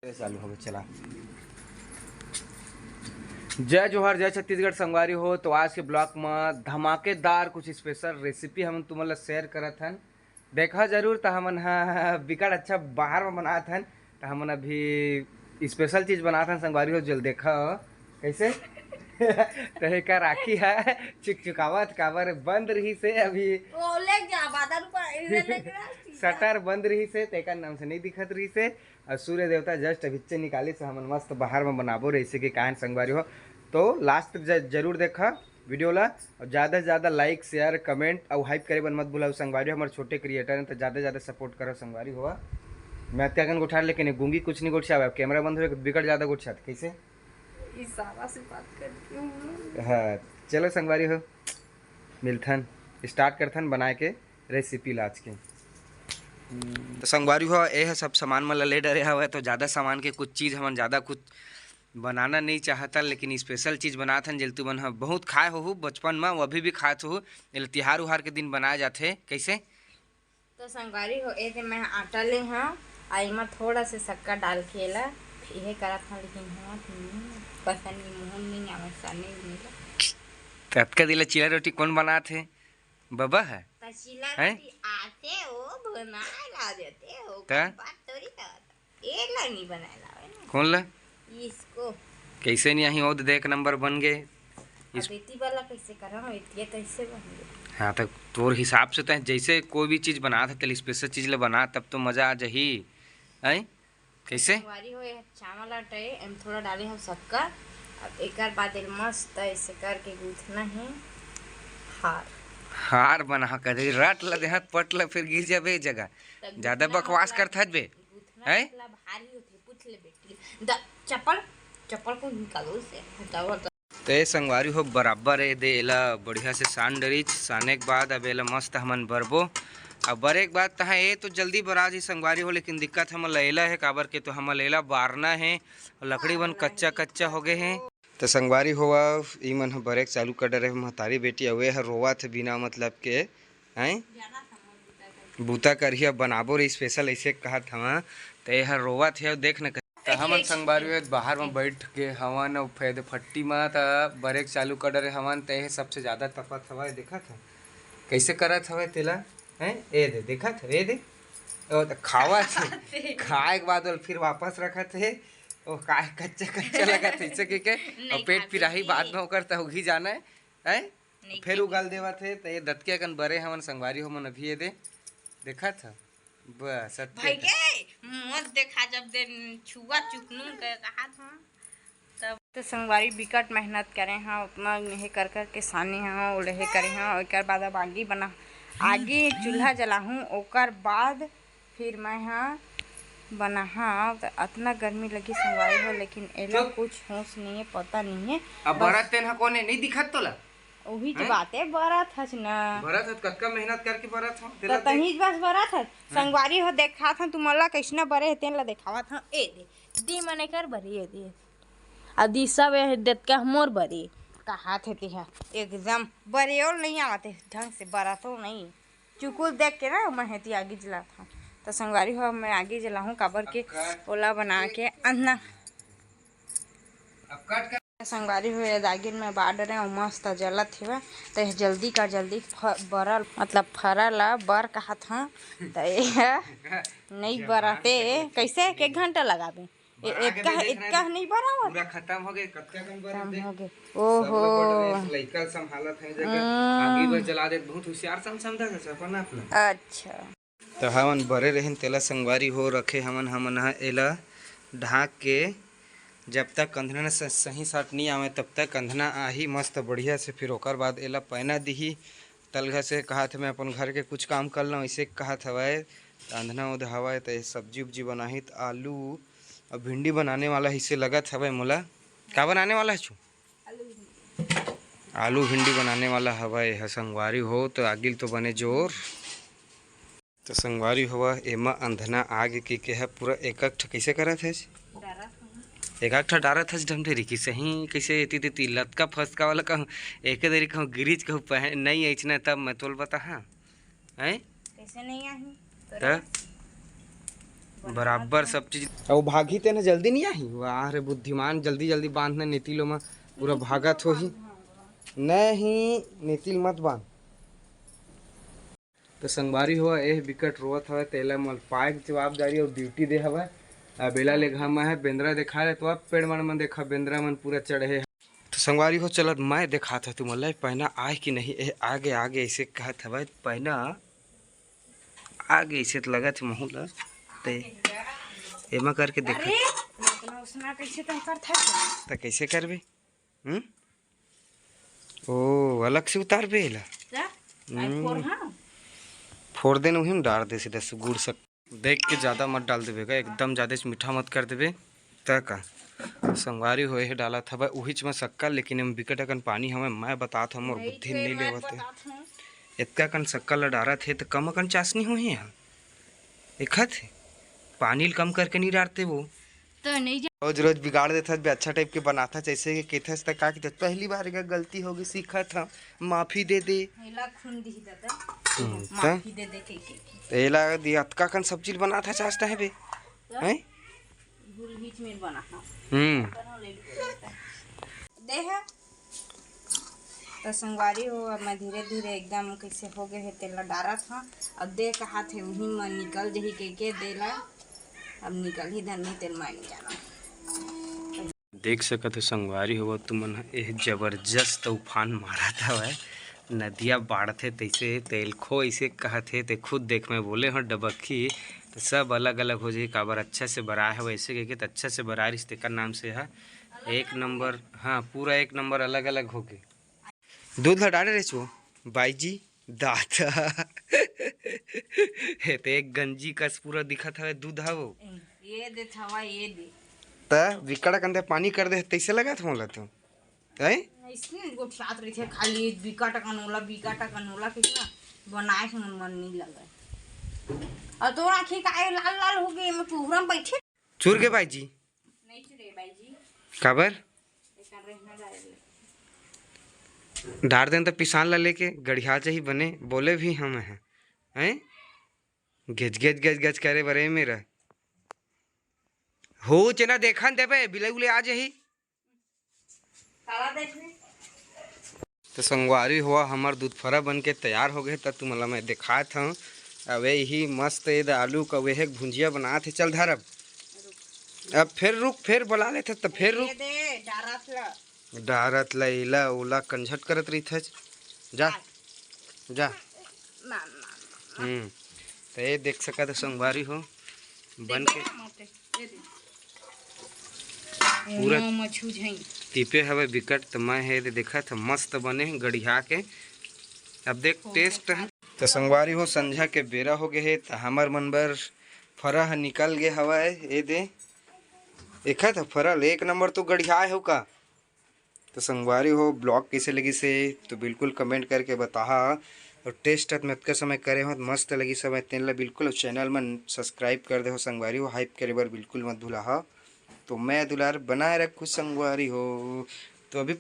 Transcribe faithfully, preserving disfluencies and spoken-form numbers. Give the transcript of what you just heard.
चालू हो गया, चला। जय जोहार, जय छत्तीसगढ़ संगवारी हो। तो आज के ब्लॉग में धमाकेदार कुछ स्पेशल रेसिपी हम तुमन ला शेयर करत हन। देखा जरूर, त हमन ह बिकट अच्छा बाहर में बनात हन। त हमन अभी स्पेशल चीज बनात हन संगवारी हो, जो ल देखा कैसे। त एकर आँखी ह चिकचुकावत, काबर बंद रहिस हे अभी। ओ, ले जा, बादल ऊपर, इधर ले जा, सीधा। शटर बंद रहिस हे, त एकर नाम से नहीं दिखत रहिस हे। और सूर्य देवता जस्ट अभिच्चे निकालिस हे, हमन मस्त बाहर में बनाबो रहिस हे कि काहन संगवारी हो। तो लास्ट तक ज-, जरूर देखा वीडियो ला, और ज़्यादा से ज़्यादा लाइक, शेयर, कमेंट और हाइप करे बर मत भूलव संगवारी हो। हमर छोटे क्रिएटर हैं, तो ज़्यादा से ज़्यादा सपोर्ट करो संगवारी हो। मैं अतका कन गोठार, लेकिन ये गूंगी कुछ नहीं गोठियावे, अब कैमरा बंद हो गया, बिकट ज़्यादा गोठियात। कैसे? इशारा से बात करती हूँ। हाँ, चलो संगवारी हो, मिलथन, स्टार्ट करथन बनाए के रेसिपी ला आज के। तो संगवारी हो, ए ह सब सामान मन ला ले डरे हवय, तो ज़्यादा सामान के कुछ चीज़ हमन ज़्यादा कुछ बनाना नहीं चाहतन, लेकिन स्पेशल चीज़ बनात हन, जेल तुमन ह बहुत खाए होहू बचपन में, वो अभी भी खात होहू। एला तिहार उहार के दिन बनाए जाथे। कैसे? तो संगवारी हो, ए दे मैं आटा ले हंव, आ एमा थोड़ा से शक्कर डाल के एला इहे करत हंव, लेकिन होवत नहीं, पसंद नहीं, मुंह नहीं आवत, साने नहीं ला। कतका दिन ले चीला रोटी कौन बनात हे? बबा है? त चीला हैं? रोटी आथे, ओ बनाए ला देथे, ओ त? बात थोड़ी करत। एला नहीं बनाए ला आवे ना। कौन ला? इसको। कैसे नहीं आही, ओ दे एक नंबर बन गए। इस अब एती वाला कैसे करम, एतिया कैसे बन गए? हाँ, तो तोर हिसाब से तो जैसे कोई भी चीज़ बनात हे, तेल स्पेशल चीज़ ले बना, तब तो मज़ा आ जाही। हैं? कैसे? संगवारी हो, ये चावल आटा है, एम थोड़ा डाले हम शक्कर। अब एकर बाद एल मस्त ऐसे करके गूंथना है हार। हार बना कर रट ल देहत, पट ल, फिर गिर जाबे एक जगह। तब ज़्यादा गूंथना बकवास मतलब करत हस बे। गूंथना हैं? मतलब हार ही होथे, पूछ ले बेटी। द-, चप्पल, चप्पल को निकालो से, हटाओ, हटाओ। तो ये संगवारी हो, बराबर ए दे एला बढ़िया से सान डरिच। साने के बाद अब एला मस्त हमन बरबो। अब बरे के बाद तहाँ ए तो जल्दी बरा जी संगवारी हो, लेकिन दिक्कत हमन ला एला हे, काबर के तो हमन ला एला बारना हे, लकड़ी मन कच्चा कच्चा हो गए हे। तो संगवारी हो, अब ई मन ह बरे के चालू कर डरे हे, महतारी बेटी, अउ ए ह रोवत हे बिना मतलब के, हैं? बूता करही, अब बनाबो रे स्पेशल, ऐसे कहत हवा। तो ए ह रोवत हे, अब देख न। त हमन संगवारी हो बाहर म बैठ के हवन अउ फेर फट्टी म त बरे के चालू कर डरे हवन, त एह सबसे ज्यादा तपत हवय। देखत ह कइसे करत हवय तेला, हैं? ए दे, देखत ह, ए दे, ओ त खावत हे। खाए के बाद ओला फिर वापस रखत हे। ओ काय कच्चा कच्चा लगत हे, अइसे कहिके। अउ पेट पिराही बाद म ओकर, त उही जानय, हैं? फेर उगल देवत हे। त ए दतके अकन बरे हवन संगवारी हो मन, अभी ए दे, देखत ह। बस, अतके भाई के मत देखा, जब दे छुआ चुकनू के कहा था तब। तो संगवारी बिकट मेहनत करे हाँ, उतना हे कर कर के साने हाँ, उलहे करे हाँ। ओकर बाद अब आगी बना, आगी चूल्हा जलाहूँ, ओकर बाद फिर मैं हाँ बनाहा। तो अतना गर्मी लगी संगवारी हो, लेकिन एला कुछ होश नहीं है, पता नहीं है। अब बरत तेन हा कोने नहीं दिखत तोला? उही च बात है, बरत हस ना। बरत हस, कतका मेहनत करके बरत हस, त तेला तहीं बस बरत हस। संगवारी हो, देखात हन तुमन ला, कइसना बरे हे, तेन ला देखावत हन। ए दे, दी मने कर बरे, ए दे। अदी सब ए देतका मोर बरे। कहात हे तेहा, एकदम बरे ओल नहीं आवत हे, ढंग से बरत ओल नहीं। चुकुल देख के ना, मैं हेती आगी जलात हन। त संगवारी हो, मैं आगी जलाहूँ, काबर के ओला बना के अन्ना। संगवारी हो, ये दागिन में बा डरे अउ मस्त जलत हेवय। त ये जल्दी का जल्दी फ-, बरल, मतलब फरल ला बर कहत हूँ। त ये नई बरते, कैसे एक घंटा लगाबे। ए-, बरा के इतका, देख रहे इतका हैं। नहीं बराबर। पूरा खत्म हो गए, कतका कन बरत खत्म देख। हो गए। सब ओहो। लोग बट रहे हैं, लइका संभालत है जगह। हम्म। आगी बस जला दे, बहुत होशियार समझा था सपना अपना। अच्छा। त हमन बरे रहिन, तेला संगवारी हो रखे हमन, हमन ह एला ढांक के, जब तक कंधना न स-, सही साट नइ आवे, तब तक कंधना आही मस्त बढ़िया से। फिर ओकर बाद एला पैना दिही, तलघा से कहत हवय, अपन घर के कुछ काम कर लव, अइसे कहत हवय। त अंधना ओद हवय, त सब्जी उब्जी बनाही, त आलू अउ भिंडी बनाने वाला हे, अइसे लगत हवय मोला। का बनाने वाला हे छू? आलू भिंडी बनाने वाला हवय ह संगवारी हो, त आगिल तो बने जोर। त संगवारी हो, एमा अंधना आग के, के ह पूरा एक एक ठा कइसे करत हे? डारत हूँ। एक एक ठा डारत हस ढमढेरी की सही, कइसे एती तेती लतका फसका वाला कहूँ, एक दरी कहूँ गिरिच कहूँ पहन नहीं अइचना, तब मैं तोल बताहा। हैं? कइसे नहीं आही? त? बराबर सब चीज। अउ भागी तेन ह जल्दी नहीं आही। वाह रे बुद्धिमान, जल्दी जल्दी बांधना, नेतिलो म पूरा भागत होही। नहीं, नेतिल मत बांध। तो संगवारी हो, एह बिकट रोवत हवय, तेला मोल पाए के जवाबदारी अउ ड्यूटी दे हवय। अब एला ले घाम है, बेंदरा देखा ले तो अब पेड़ मन मन देखा, बेंदरा मन पूरा चढ़े हे। तो संगवारी हो, चलत मैं देखात हव तुमन ला, पहना आए कि नहीं, ए आगे आगे ऐसे कहत हवय, पहना आगे ऐसे त लगत हे महू ला, ते एमा करके देख। अरे, इतना उसना कैसे तुम करत हव? त कैसे करबे? हम्म? ओ, अलग से उतारबे एला? क्या? आई हम्म। फोर, हाँ? फोड़ देन, उही में डाल दे सीधा से गुड़ शक-, देख के ज्यादा मत डाल देबे गा, एकदम ज्यादा से मीठा मत कर देबे। त का? संगवारी हो, एह डालत हवय उहीच में शक्कर, लेकिन एम बिकट अकन पानी हवय, मैं बतात हव, मोर नहीं, बुद्धि फिर नहीं मैं लेवत हे। बतात हूँ। एतका कन शक्कर ला डारत हे, त कम अकन चाशनी होही यार। देखत हे, पानी ल कम करके नहीं डारते वो। तो नहीं जा- रोज रोज बिगाड़ देथस बे, अच्छा टाइप के बनाथस, जैसे कि कथस त का कथस, पहली बार का गलती होगी, सीखत हव, माफी दे दे। एला खून दिही दादा। हम्म, त? माफी दे दे के, के, के। त एला दे अतका कन सब्जी ल बनाथस आज तहे बे। त? हैं? गुल बीच में बना, हाँ। हम्म। दे है। तो संगवारी हो, अब मैं धीरे धीरे एकदम कैसे हो गए है, तेला डारत हव। अब दे कहात हे, उही में निकल जही के, के दे ला। अब निकल ही धन नहीं, तेल मैं नहीं जाना। देख सकत हो संगवारी हो, तुमन ह एह जबरदस्त उफान मारत हवय। नदिया बाढ़थे तैसे, तेलखो ऐसे कहत हे, ते खुद देख, मैं बोले हव डबक्खी, त सब अलग-अलग हो जाही, काबर अच्छा से बराए हवय, ऐसे कहिके त अच्छा से बराए रिहिस, तेकर नाम से ह एक नंबर, हाँ, पूरा एक नंबर अलग-अलग होगे। दूध ल डारे रहिस वो, बाई जी, दादा। हे त एक गंजी कस पूरा दिखत हवय दूध ह वो। ये दे थवा, ये दे। त बिकट अकन दे पानी कर दे, तैसे लगत मोला तो। हैं? इसने गोठियात रहिथे खाली, बिकट अकन ओला, बिकट अकन ओला, कितना बनाए से मन, मन नहीं लगे। और तोर आँखी काहे लाल लाल हो गए, मैं कुहरा में बैठे। चुर गे बाई जी। नहीं चुरे बाई जी। काबर? एकर रहना गाय ले। डार देन त पिसान ला लेके गड़िया जाही बने, बोले भी हम हैं। हैं? गेज, गेज, गेज, गेज करे बरे मेरा। हो चेना देखन देबे, बिलाई उले आ जाही। काला देख ले। तो संगवारी हो, हमर दूध फरा बन के तैयार हो गए, त तुमला मैं देखात हव। अबे यही मस्त ये दे आलू का वेहे के भुंजिया बनात हे। चल धर अब। अब फिर रुक, फिर बुला लेथे त फिर रुक। ये दे, डारत ला। डारत ला, एला ओला कंझट करत रहिथच। जा, जा। मामा। हम्म, त ये देख सकत हो संगवारी हो, बन के। ये दे। पूरा मछू झई। तिपे हवे बिकट, त मैं हे दे देखत हव, मस्त बने हे गड़िया के। अब देख टेस्ट हे। त संगवारी हो, संझा के बेरा हो गए हे, त हमर मन बर फरा ह निकल गए हवय। ए दे, देखत हव फरा ल, एक नंबर तो गड़ियाए हो का। तो संगवारी हो, ब्लॉग कैसे लगिस हे तो बिल्कुल कमेंट करके बताहा। और टेस्ट में अतका समय करे हो, मस्त लगिस हवय, तेन ला बिल्कुल चैनल मन सब्सक्राइब कर दे हो संगवारी हो, हाइप करे बर बिल्कुल मत भुलाहा। तो मैं दुलार बनाए रखू संगवारी हो। तो अभी